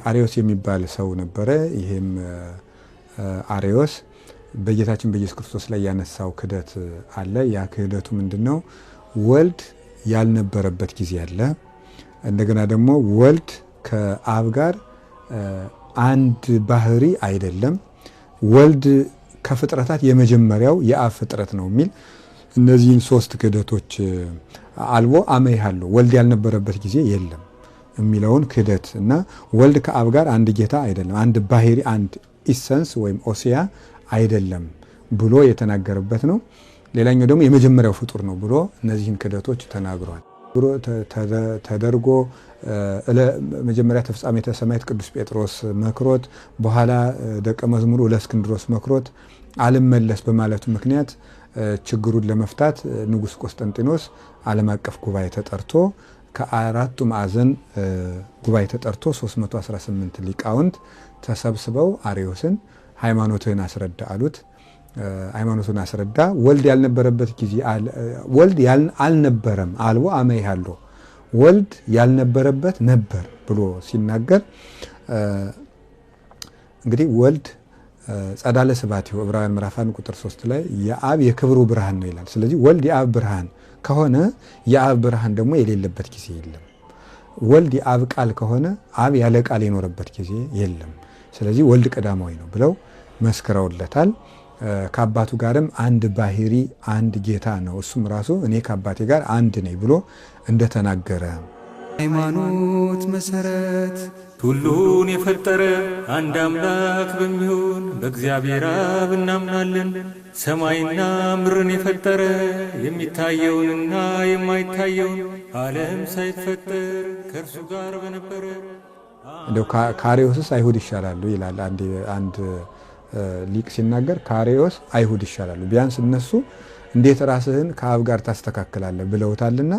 አርዮስ የሚባል ሰው ነበረ። ይሄም አርዮስ በጌታችን በኢየሱስ ክርስቶስ ላይ ያነሳው ክህደት አለ። ያ ክህደቱ ምንድን ነው? ወልድ ያልነበረበት ጊዜ አለ። እንደገና ደግሞ ወልድ ከአብ ጋር አንድ ባህሪ አይደለም። ወልድ ከፍጥረታት የመጀመሪያው የአብ ፍጥረት ነው የሚል እነዚህን ሶስት ክህደቶች አልቦ አመይሃለሁ ወልድ ያልነበረበት ጊዜ የለም የሚለውን ክህደት እና ወልድ ከአብ ጋር አንድ ጌታ አይደለም፣ አንድ ባህሪ፣ አንድ essence ወይም ousia አይደለም ብሎ የተናገረበት ነው። ሌላኛው ደግሞ የመጀመሪያው ፍጡር ነው ብሎ እነዚህን ክህደቶች ተናግሯል። ተደርጎ መጀመሪያ ተፍጻሜተ ሰማዕት ቅዱስ ጴጥሮስ መክሮት፣ በኋላ ደቀ መዝሙሩ እለእስክንድሮስ መክሮት አልመለስ በማለቱ ምክንያት ችግሩን ለመፍታት ንጉሥ ቆስጠንጢኖስ ዓለም አቀፍ ጉባኤ ተጠርቶ ከአራቱ ማዕዘን ጉባኤ ተጠርቶ 318 ሊቃውንት ተሰብስበው አርዮስን ሃይማኖትህን አስረዳ አሉት። ሃይማኖቱን አስረዳ። ወልድ ያልነበረበት ጊዜ ወልድ አልነበረም አልቦ አመይሃሎ ወልድ ያልነበረበት ነበር ብሎ ሲናገር እንግዲህ ወልድ ጸዳለ ስብሐቲሁ ዕብራውያን ምዕራፍ 1 ቁጥር 3 ላይ የአብ የክብሩ ብርሃን ነው ይላል። ስለዚህ ወልድ የአብ ብርሃን ከሆነ የአብ ብርሃን ደግሞ የሌለበት ጊዜ የለም። ወልድ የአብ ቃል ከሆነ አብ ያለ ቃል የኖረበት ጊዜ የለም። ስለዚህ ወልድ ቀዳማዊ ነው ብለው መስክረውለታል። ከአባቱ ጋርም አንድ ባህሪ አንድ ጌታ ነው፣ እሱም ራሱ እኔ ከአባቴ ጋር አንድ ነኝ ብሎ እንደተናገረ ሃይማኖት መሰረት ሁሉን የፈጠረ አንድ አምላክ በሚሆን በእግዚአብሔር አብ እናምናለን። ሰማይና ምድርን የፈጠረ የሚታየውንና የማይታየውን ዓለም ሳይፈጠር ከእርሱ ጋር በነበረ እንደው ከአርዮስስ አይሁድ ይሻላሉ ይላል አንድ ሊቅ ሲናገር፣ ከአርዮስ አይሁድ ይሻላሉ፣ ቢያንስ እነሱ እንዴት ራስህን ከአብ ጋር ታስተካክላለህ ብለውታልና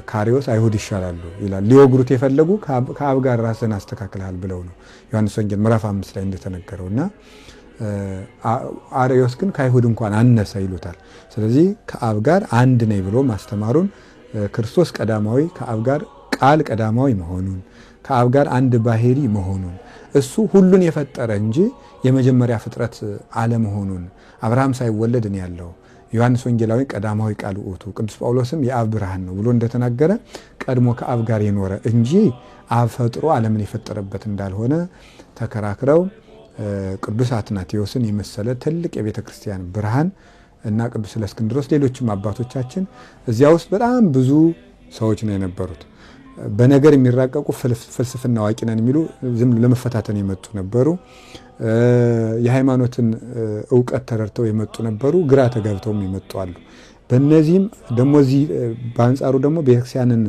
ከአርዮስ አይሁድ ይሻላሉ ይላል። ሊወግሩት የፈለጉ ከአብ ጋር ራስህን አስተካክልሃል ብለው ነው ዮሐንስ ወንጌል ምዕራፍ 5 ላይ እንደተነገረው እና አርዮስ ግን ከአይሁድ እንኳን አነሰ ይሉታል። ስለዚህ ከአብ ጋር አንድ ነኝ ብሎ ማስተማሩን ክርስቶስ ቀዳማዊ ከአብ ጋር ቃል ቀዳማዊ መሆኑን ከአብ ጋር አንድ ባህሪ መሆኑን እሱ ሁሉን የፈጠረ እንጂ የመጀመሪያ ፍጥረት አለመሆኑን አብርሃም ሳይወለድ እኔ ያለው ዮሐንስ ወንጌላዊ ቀዳማዊ ቃል ውእቱ ቅዱስ ጳውሎስም የአብ ብርሃን ነው ብሎ እንደተናገረ ቀድሞ ከአብ ጋር የኖረ እንጂ አብ ፈጥሮ ዓለምን የፈጠረበት እንዳልሆነ ተከራክረው ቅዱስ አትናቴዎስን የመሰለ ትልቅ የቤተ ክርስቲያን ብርሃን እና ቅዱስ እለእስክንድሮስ ሌሎችም አባቶቻችን እዚያ ውስጥ በጣም ብዙ ሰዎች ነው የነበሩት። በነገር የሚራቀቁ ፍልስፍና አዋቂ ነን የሚሉ ዝም ለመፈታተን የመጡ ነበሩ። የሃይማኖትን እውቀት ተረድተው የመጡ ነበሩ። ግራ ተገብተውም የመጡ አሉ። በእነዚህም ደግሞ እዚህ በአንጻሩ ደግሞ ቤተክርስቲያንን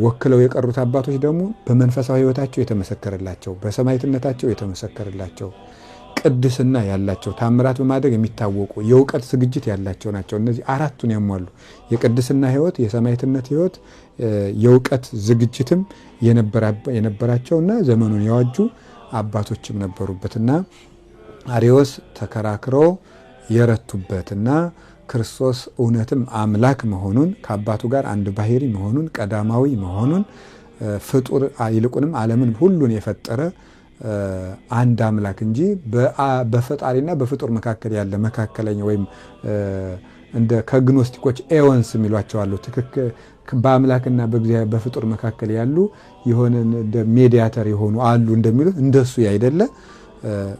ወክለው የቀሩት አባቶች ደግሞ በመንፈሳዊ ሕይወታቸው የተመሰከረላቸው፣ በሰማዕትነታቸው የተመሰከረላቸው፣ ቅድስና ያላቸው፣ ታምራት በማድረግ የሚታወቁ፣ የእውቀት ዝግጅት ያላቸው ናቸው። እነዚህ አራቱን ያሟሉ የቅድስና ሕይወት፣ የሰማዕትነት ሕይወት፣ የእውቀት ዝግጅትም የነበራቸውና ዘመኑን ያዋጁ አባቶችም ነበሩበትና አርዮስ ተከራክሮ የረቱበትና ክርስቶስ እውነትም አምላክ መሆኑን ከአባቱ ጋር አንድ ባህሪ መሆኑን ቀዳማዊ መሆኑን ፍጡር ይልቁንም ዓለምን ሁሉን የፈጠረ አንድ አምላክ እንጂ በፈጣሪና በፍጡር መካከል ያለ መካከለኛ ወይም እንደ ከግኖስቲኮች aeons የሚሏቸው አሉ። ትክክል በአምላክና በእግዚአብሔር በፍጡር መካከል ያሉ የሆነ እንደ mediator የሆኑ አሉ እንደሚሉት እንደሱ ያይደለ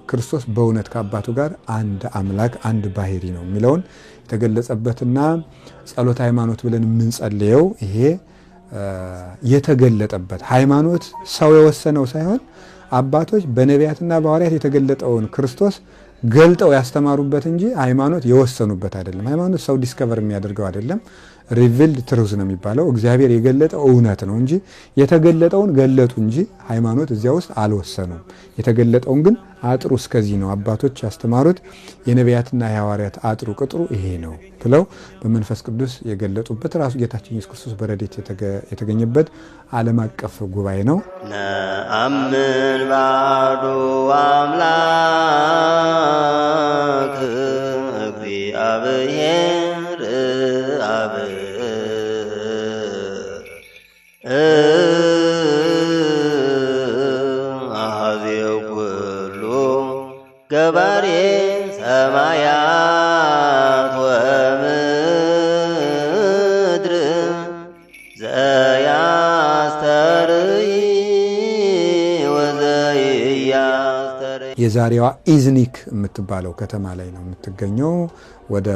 ክርስቶስ በእውነት ከአባቱ ጋር አንድ አምላክ አንድ ባህሪ ነው የሚለውን የተገለጸበትና ጸሎተ ሃይማኖት ብለን የምንጸልየው ይሄ የተገለጠበት ሃይማኖት ሰው የወሰነው ሳይሆን አባቶች በነቢያትና በሐዋርያት የተገለጠውን ክርስቶስ ገልጠው ያስተማሩበት እንጂ ሃይማኖት የወሰኑበት አይደለም። ሃይማኖት ሰው discover የሚያደርገው አይደለም። Revealed truth ነው የሚባለው። እግዚአብሔር የገለጠው እውነት ነው እንጂ የተገለጠውን ገለጡ እንጂ ሃይማኖት እዚያ ውስጥ አልወሰኑም። የተገለጠውን ግን አጥሩ እስከዚህ ነው አባቶች ያስተማሩት የነቢያትና የሐዋርያት አጥሩ ቅጥሩ ይሄ ነው ብለው በመንፈስ ቅዱስ የገለጡበት ራሱ ጌታችን ኢየሱስ ክርስቶስ በረድኤት የተገኘበት ዓለም አቀፍ ጉባኤ ነው። ነአምን ባዱ አምላክ እግዚአብሔር አብ ገባሬ ሰማያት ወምድር ዘያስተርኢ ወዘኢያስተርኢ። የዛሬዋ ኢዝኒክ የምትባለው ከተማ ላይ ነው የምትገኘው። ወደ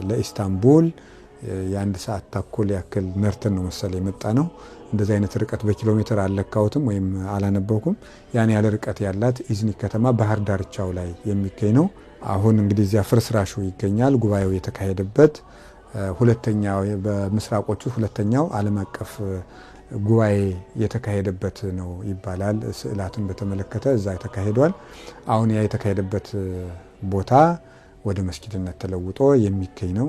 ለኢስታንቡል የአንድ ሰዓት ተኩል ያክል ነርተን ነው መሰለ የመጣ ነው። እንደዚህ አይነት ርቀት በኪሎ ሜትር አልለካሁትም ወይም አላነበብኩም። ያን ያለ ርቀት ያላት ኢዝኒክ ከተማ ባህር ዳርቻው ላይ የሚገኝ ነው። አሁን እንግዲህ እዚያ ፍርስራሹ ይገኛል። ጉባኤው የተካሄደበት ሁለተኛው፣ በምስራቆቹ ሁለተኛው ዓለም አቀፍ ጉባኤ የተካሄደበት ነው ይባላል። ስዕላትን በተመለከተ እዛ ተካሂዷል። አሁን ያ የተካሄደበት ቦታ ወደ መስጊድነት ተለውጦ የሚገኝ ነው።